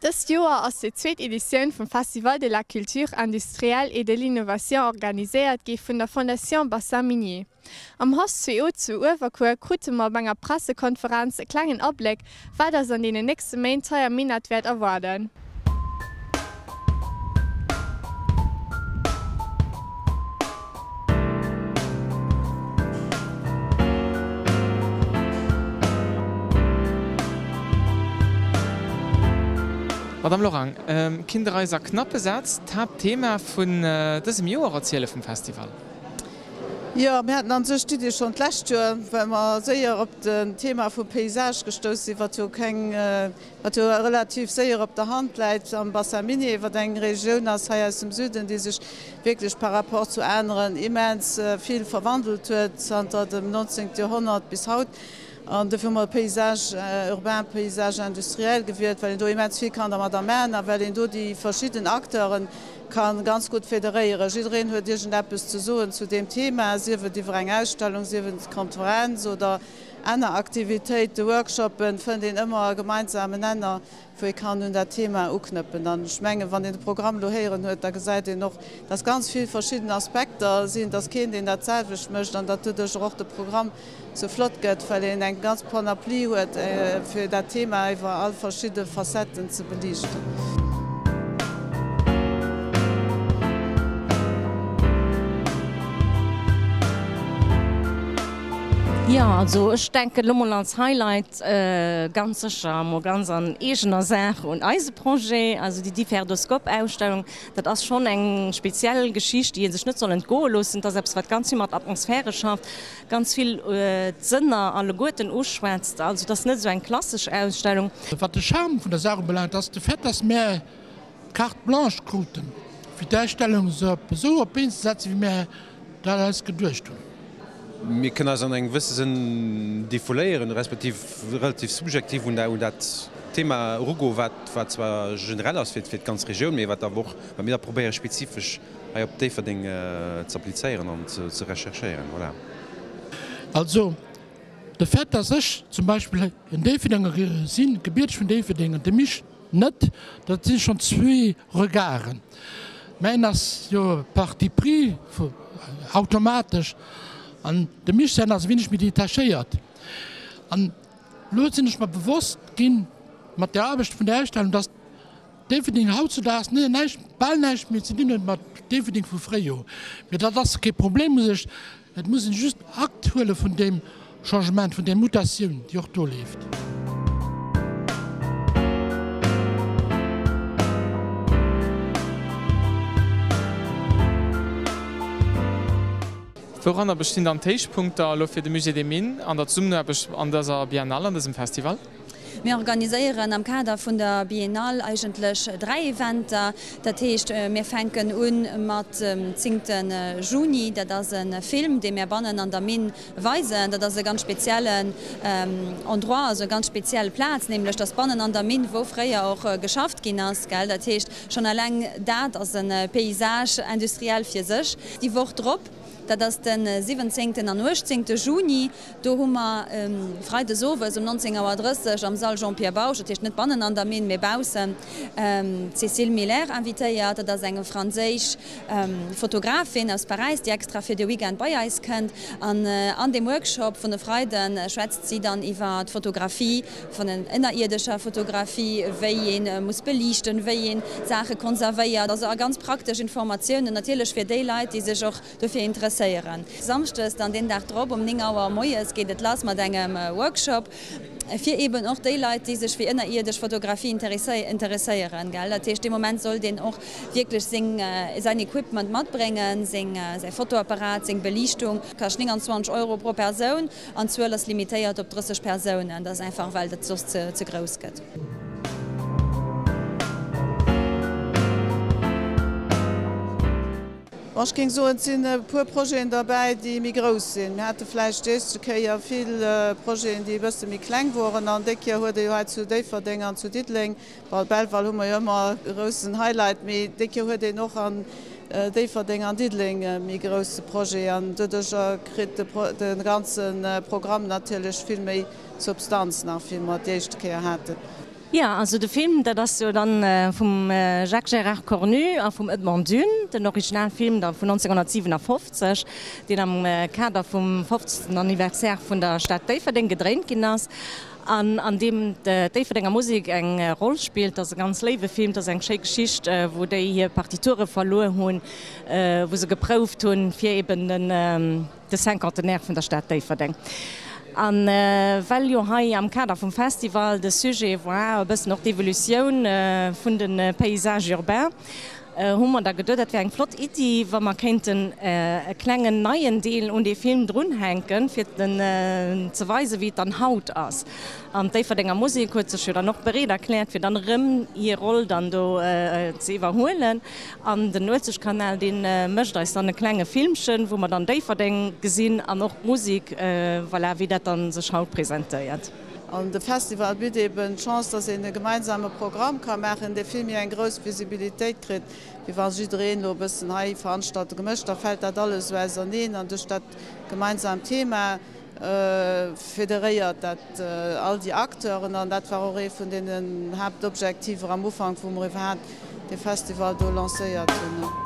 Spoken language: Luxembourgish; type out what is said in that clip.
Dëst Joer ass déi zweet Editioun vum Festival de la Culture Industrielle et de l'Innovation organiséiert gi vun der Fondation Bassin Minier. Am Haus 2O zu Uewerkuer krute mer op enger Pressekonferenz e klengen Abléck, wat eis an deenen nächste Méint hei am Minett wäert erwaarden. Madame Lorang, kinnt Der eis a knappe Sätz d'Haaptthema vun dësem Joer erziele vum Festival? Jo, mir haten an sech d'Iddi schonn d'lescht Joer, well mer séier op den Thema vum Paysage gestouss sinn, wat jo keng, wat jo relativ séier op der Hand läit am Bassin minier, wat eng Regioun ass hei aus dem Süden, déi sech wierklech par rapport zu aneren immens vill verwandelt huet zanter dem 19. Joerhonnert bis haut. An dofir hu mer Paysage urbain, Paysage industriel gewielt, well een do immens vill kann dermadder maachen a well een do déi verschidden Acteure ka ganz gutt federéieren. Jiddereen huet iergendeppes ze soen zu deem Thema, sief et iwwer eng Ausstellung, sief et Konferenz oder aner Aktivitéiten, Workshoppen, fënnt een ëmmer e gemeinsamen Nenner, wou ee kann un dat Thema uknëppen. An ech mengen, wann een de Programm elo héieren huet, da gesäit een och, dass ganz vill verschidden Aspekter sinn, dass keen, deen dat selwecht mécht an datt doduercher och de Programm sou flott gëtt, well een eng ganz Panoplie huet, fir dat Thema iwwer all verschidde Facetten ze beliichten. Jo, also ech denken elo mol als Highlight ganz sécher emol ganz an eegener Saach un eise Projet, also déi Differdoscope-Ausstellung. Dat ass schonn eng speziell Geschicht, déi ee sech net soll entgoe loossen. Dat ass eppes, wat ganz vill mat Atmosphäre schafft, ganz vill d'Sënner alleguerten uschwätzt. Also et ass net esou eng klassesch Ausstellung. Wat de Charme vun der Saach ubelaangt, ass de Fait, dass mär d'Carte blanche kruten, fir d'Ausstellung esou op d'Been ze setzen, wéi mär dat eis geduecht hunn. Mir kënnen eis an engem gewësse Sënn defouléieren, respektiv relativ subjektiv un dat Thema erugoen, wat zwar generell ass fir d'ganz Regioun, mee wat awer och, wat mir da probéieren, spezifesch hei op Déifferdeng ze applizéieren an ze recherchéieren. Voilà. Also de Fait, dass ech zum Beispill en Déifferdenger sinn, gebierteg vun Déifferdeng, an de Misch net, dat si schonn zwee Regarden. Mäin ass jo Parti pris automatesch an dem Mich säin ass e wéineg méi detachéiert. An elo sinn ech mer bewosst ginn mat der Aarbecht vun der Ausstellung, dass Déifferdeng hautzudaags näischt, bal näischt méi ze dinn huet mat Déifferdeng vu fréier. Mee dat ass kee Problem u sech. Et muss een just Akt huele vun deem Changement, vun där Mutatioun, déi och do leeft. Wouranner bestinn dann d'Héichpunkter elo fir de Musée des Mines an der Zesummenaarbecht an dëser Biennale, an dësem Festival? Mir organiséieren am Kader vun der Biennale eigentlech 3 Eventer. Dat heescht, mir fänken u mat dem zéngte Juni. Dat ass e Film, dee mir bannen an der Minn weisen. Dat ass e ganz speziellen Endroit, also eng ganz speziell Plaz, nämlech dass bannen an der Minn, wou fréier och geschafft ginn ass, gell. Dat heescht, schonn eleng dat ass e Paysage industriel fir sech. Déi Woch drop, dat ass de siwwenzéngten an uechtzéngte Juni, Do hu mer freides owes um 19 Auer 30 am Sall Jean-Pierre Bausch, dat heescht net bannen an der Minn, mee baussen, d'Cécile Miller invitéiert. Dat ass eng franséisch Fotografin aus Paräis, déi extra fir de Weekend bei eis kënnt. An an deem Workshop vun e Freide schwätzt si dann iwwer d'Fotografie, vun der ënnerierdescher Fotografie, wéi ee muss beliichten, wéi een Saache konservéiert, also a ganz praktesch Informatiounen natierlech fir déi Leit, déi sech och dofir interesséieren. Samschdes dann deen Dag drop um 9 Auer moies geet et lass mat engem Workshop fir eben och déi Leit, déi sech fir ënnerierdesch Fotografie interesséieren. Gell? Dat heescht, dee Moment sollt een och wierklech seng, säin Equipment matbréngen, seng, säi Fotoapparat, seng Beliichtung. Kascht 29 Euro pro Persoun an d'Zuel ass limitéiert op 30 Persounen. Dat ass einfach well dat soss ze, ze grouss gëtt. Bon, ech géing soen, et sinn e puer Projeten derbäi, déi méi grouss sinn. Mir hate vläicht déi éischte Kéier vill Projeten, déi e bësse méi kleng woren. An déi Kéier huet ee jo hei zu Déifferdeng an zu Diddeleng, bon, Belval hu mer jo ëmmer e groussen Highlight, mee déi Kéier huet een och an Déifferdeng an Diddeleng e méi grousse Projet. An doduercher kritt de ganze Programm natierlech vill méi Substanz nach, wéi mer et déi éischte Kéier haten. Jo, also de Film, dat ass jo dann vum Jacques Gérard Cornu a vum Edmond Dune, den Originalfilm da vun 1957, deen am Kader vum 50. Anniversaire vun der Stad Déifferdeng gedréint ginn ass an an deem d'Déifferdenger Musek eng Roll spillt. Dat ass e ganz léiwe Film, dat ass eng schéi Geschicht, wou déi hir Partiture verluer hunn, wou se geprouft hunn, fir eben den. De Cinquantenaire vun der Stad Déifferdeng. A well jo hei am Kader vum Festival de Sujet war e bëssen och d'Evolutioun vun de Paysages urbains, hu mer da geduet, dat wär eng flott Iddi, wa mer kéinten e klengen neien Deel un dee Film drunhänken, fir ze weisen, wéi et dann haut ass. An d'Déifferdenger Musek huet sech jo dann och bereet erkläert, fir dann erëm hir Roll dann do ze iwwerhuelen. An den Uelzechtkanal, dee mécht eis dann e klenge Filmchen, wou mer dann Déifferdeng gesinn an och d'Musek, voilà, wéi dat dann sech haut presentéiert. An de Festival bitt eben d'Chance, dass een e gemeinsame Programm ka maachen, dee vill méi eng grouss Visibilitéit kritt, wéi wa jiddereen elo e bëssen hei Veranstaltunge mécht. Da fält dat alles esou auserneen an duerch dat gemeinsaamt Thema federéiert dat all déi Acteuren an dat war och ee vun deenen Haaptobjektiver am Ufank, wou mer iwwerhaapt dee Festival do lancéiert hunn.